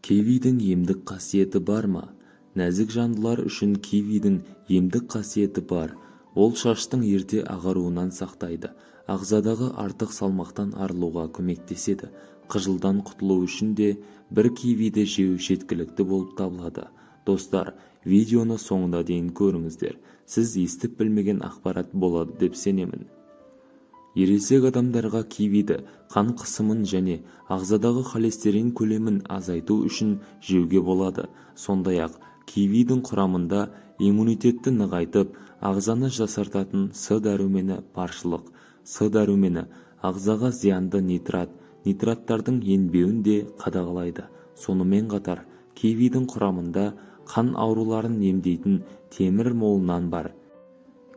Кивидің емдік қасиеті бар ма? Нәзік жандылар үшін кивидің емдік қасиеті бар. Ол шаштың ерте ағаруынан сақтайды, ағзадағы артық салмақтан арылуға көмектеседі. Қыжылдан құтылу үшін де бір кивиді жеу жеткілікті болып табылады. Достар, видеоны соңына дейін көріңіздер. Сіз естіп білмеген ақпарат болады деп сенемін. Ересек адамдарға кивиді қан қысымын және ағзадағы холестерин көлемін азайту үшін жеуге болады. Сондай-ақ, кивидің құрамында иммунитетті нығайтып, ағзаны жасартатын С дәрумені баршылық. С дәрумені ағзаға зиянды нитрат, нитраттардың енбеуін де қадағалайды. Сонымен қатар, кивидің құрамында қан ауруларын емдейтін темір молынан бар.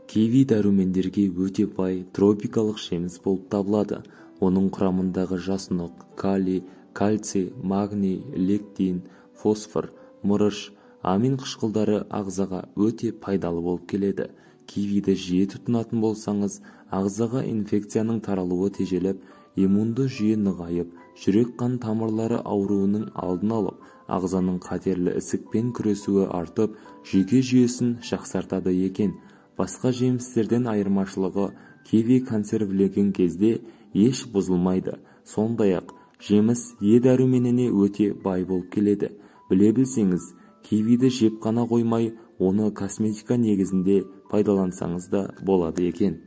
Киви дәрумендерге өте бай тропикалық жеміс болып табылады. Оның құрамындағы жасұнық, калий, кальций, магний, лектин, фосфор, мырыш, амин қышқылдары ағзаға өте пайдалы болып келеді. Кивиді жиі тұтынатын болсаңыз, ағзаға инфекцияның таралуы тежеліп, иммунды жүйе нығайып, жүрек-қан тамырлары ауруының алдын алып, ағзаның қатерлі ісікпен күресуі артып, жүйке жүйесін жақсартады екен. Басқа жемістерден айырмашылығы, киви консервіленген кезде еш бұзылмайды. Сондай-ақ, жеміс Е дәруменіне өте бай болып келеді. Біле білсеңіз, кивиді жеп қана қоймай, оны косметика негізінде пайдалансаңыз да болады екен.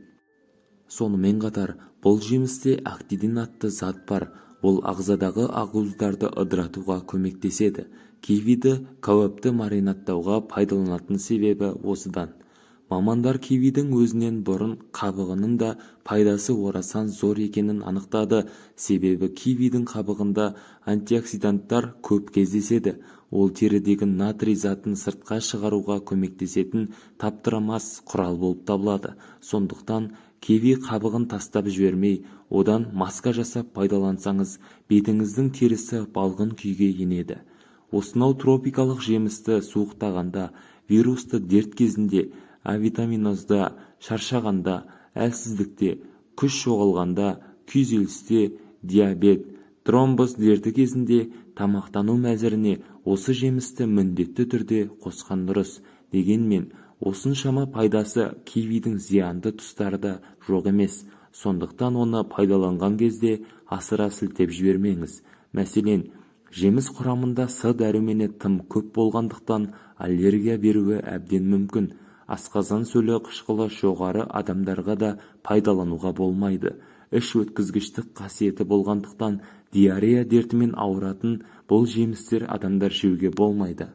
Сонымен қатар, бұл жемісте актидин атты зат бар. Ол ағзадағы ақуыздарды ыдыратуға көмектеседі. Кивиді кәуапты маринадтауға пайдаланатын себебі осыдан. Мамандар кивидің өзінен бұрын қабығының да пайдасы орасан зор екенін анықтады. Себебі кивидің қабығында антиоксиданттар көп кездеседі. Ол терідегі натрий затын сыртқа шығаруға көмектесетін таптырмас құрал болып табылады. Сондықтан киви қабығын тастап жібермей, одан маска жасап пайдалансаңыз, бетіңіздің терісі балғын күйге енеді. Осынау тропикалық жемісті суықтағанда, вирусты дерт кезінде, авитаминозда, шаршағанда, әлсіздікте, күш жоғалғанда, күйзелісте, диабет, тромбоз дерті кезінде тамақтану мәзіріне осы жемісті міндетті түрде қосқан дұрыс. Дегенмен, осыншама пайдасы кивидің зиянды тұстары да жоқ емес. Сондықтан оны пайдаланған кезде асыра сілтеп жібермеңіз. Мәселен, жеміс құрамында С дәрумені тым көп болғандықтан аллергия беруі әбден мүмкін. Асқазан сөлі қышқылы жоғары адамдарға да пайдалануға болмайды. Іш өткізгіштік қасиеті болғандықтан диарея дертімен ауыратын бұл жемістер адамдар жеуге болмайды.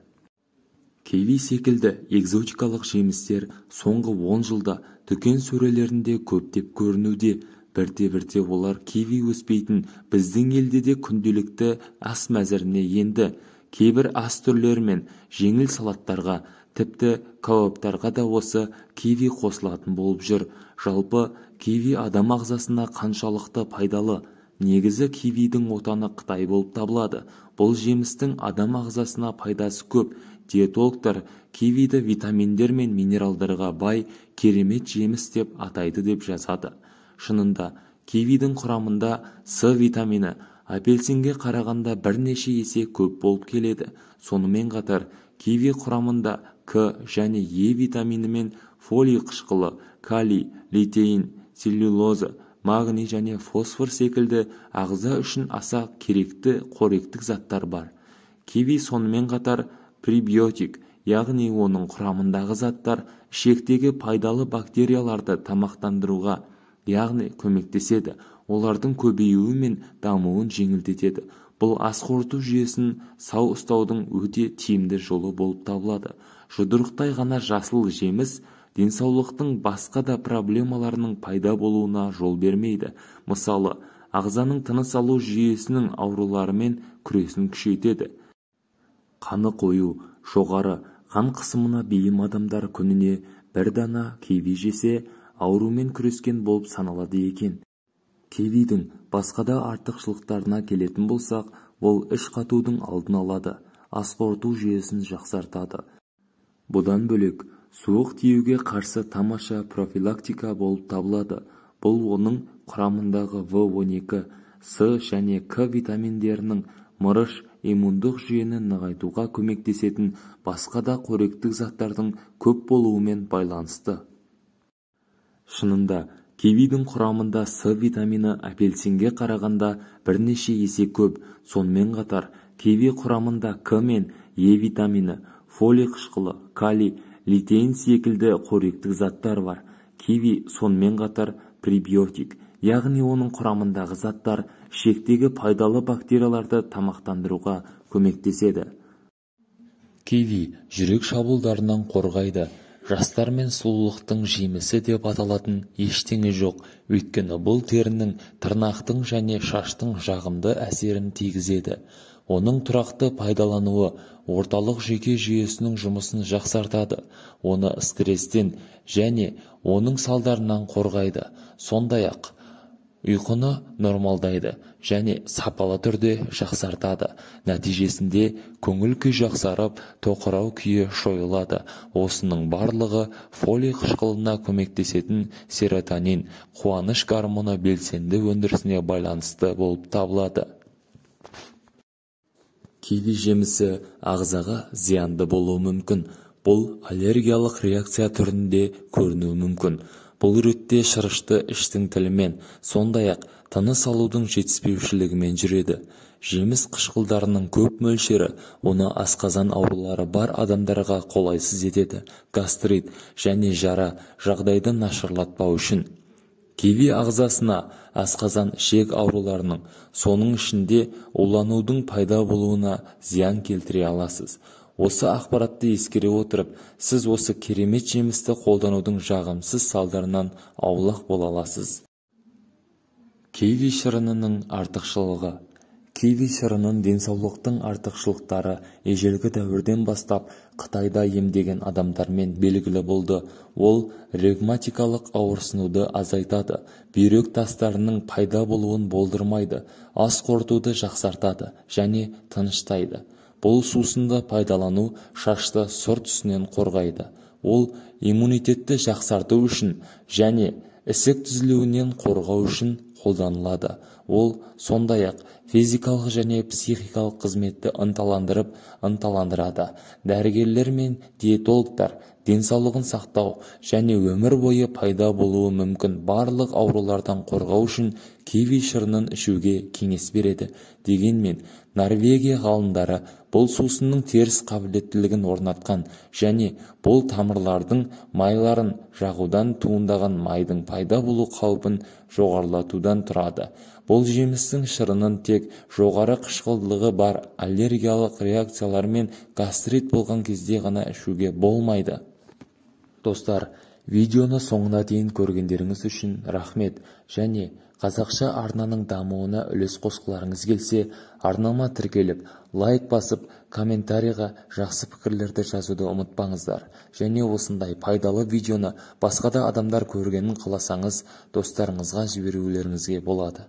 Киви секілді экзотикалық жемістер соңғы 10 жылда дүкен сөрелерінде көптеп көрінуде. Бірте-бірте олар киви өспейтін біздің елде де күнделікті ас мәзіріне енді. Кейбір ас түрлері мен жеңіл салаттарға, тіпті кәуаптарға да осы киви қосылатын болып жүр. Жалпы, киви адам ағзасына қаншалықты пайдалы? Негізі кивидің отаны Қытай болып табылады. Бұл жемістің адам ағзасына пайдасы көп. Диетологтар кивиді витаминдер мен минералдарға бай керемет жеміс деп атайды деп жазады. Шынында, кивидің құрамында С витамині апельсинге қарағанда бірнеше есе көп болып келеді. Сонымен қатар, киви құрамында К және Е витамині мен фолий қышқылы, калий, литеин, целлюлоза, магний және фосфор секілді ағза үшін аса керекті қоректік заттар бар. Киви сонымен қатар пребиотик, яғни оның құрамындағы заттар ішектегі пайдалы бактерияларды тамақтандыруға, яғни көмектеседі, олардың көбеюі мен дамуын жеңілдетеді. Бұл ас қорыту жүйесін сау ұстаудың өте тиімді жолы болып табылады. Жұдырықтай ғана жасыл жеміс денсаулықтың басқа да проблемаларының пайда болуына жол бермейді. Мысалы, ағзаның тыныс алу жүйесінің ауруларымен күресін күшейтеді. Қаны қою, жоғары, қан қысымына бейім адамдар күніне бір дана киви жесе, аурумен күрескен болып саналады екен. Кивидің басқа да артықшылықтарына келетін болсақ, ол іш қатудың алдын алады, ас қорыту жүйесін жақсартады. Бұдан бөлек, суық тиюге қарсы тамаша профилактика болып табылады. Бұл оның құрамындағы В12, С және К витаминдерінің, мырыш иммундық жүйені нығайтуға көмектесетін басқа да қоректік заттардың көп болуымен байланысты. Шынында, кивидің құрамында С витамині апельсинге қарағанда бірнеше есе көп. Сонымен қатар, киви құрамында К мен Е витамині, фолий қышқылы, калий, лютеин секілді қоректік заттар бар. Киви сонымен қатар пребиотик, яғни оның құрамындағы заттар ішектегі пайдалы бактерияларды тамақтандыруға көмектеседі. Киви жүрек шабуылдарынан қорғайды. Жастар мен сұлулықтың жемісі деп аталатын ештеңе жоқ, өйткені бұл терінің, тырнақтың және шаштың жағымды әсерін тигізеді. Оның тұрақты пайдалануы орталық жүйке жүйесінің жұмысын жақсартады, оны стресстен және оның салдарынан қорғайды. Сондай-ақ ұйқыны нормалдайды және сапалы түрде жақсартады. Нәтижесінде көңіл-күй жақсарып, тоқырау күйі жойылады. Осының барлығы фолий қышқылына көмектесетін серотонин, қуаныш гормоны белсенді өндірісіне байланысты болып табылады. Киви жемісі ағзаға зиянды болуы мүмкін. Бұл аллергиялық реакция түрінде көрінуі мүмкін. Бұл ретте шырышты іштің тілімен, сондай-ақ тыныс алудың жетіспеушілігімен жүреді. Жеміс қышқылдарының көп мөлшері оны асқазан аурулары бар адамдарға қолайсыз етеді. Гастрит және жара жағдайды нашарлатпау үшін. Киви ағзасына асқазан ішек ауруларының, соның ішінде уланудың пайда болуына зиян келтіре аласыз. Осы ақпаратты ескере отырып, сіз осы керемет жемісті қолданудың жағымсыз салдарынан аулақ бола аласыз. Киви шырынының артықшылығы. Киви шырынын денсаулықтың артықшылықтары ежелгі дәуірден бастап Қытайда емдеген адамдармен белгілі болды. Ол ревматикалық ауырсынуды азайтады, бүйрек тастарының пайда болуын болдырмайды, ас қорытуды жақсартады және тыныштайды. Бұл сусынды пайдалану шашты сұр түсінен қорғайды. Ол иммунитетті жақсарту үшін және ісік түзілуінен қорғау үшін қолданылады. Ол сондай-ақ физикалық және психикалық қызметті ынталандырады. Дәрігерлер мен диетологтар денсаулығын сақтау және өмір бойы пайда болуы мүмкін барлық аурулардан қорғау үшін киви шырынын ішуге кеңес береді. Дегенмен, Норвегия ғалымдары бұл сусынның теріс қабілеттілігін орнатқан және бұл тамырлардың майларын жағудан туындаған майдың пайда болу қаупін жоғарылатудан тұрады. Бұл жемістің шырынын тек жоғары қышқылдылығы бар аллергиялық реакциялар мен гастрит болған кезде ғана ішуге болмайды. Достар, видеоны соңына дейін көргендеріңіз үшін рахмет және қазақша арнаның дамуына үлес қосқыларыңыз келсе, арнама тіркеліп, лайк басып, комментарийға жақсы пікірлерді жазуды ұмытпаңыздар. Және осындай пайдалы видеоны басқа да адамдар көргенін қаласаңыз, достарыңызға жіберулеріңізге болады.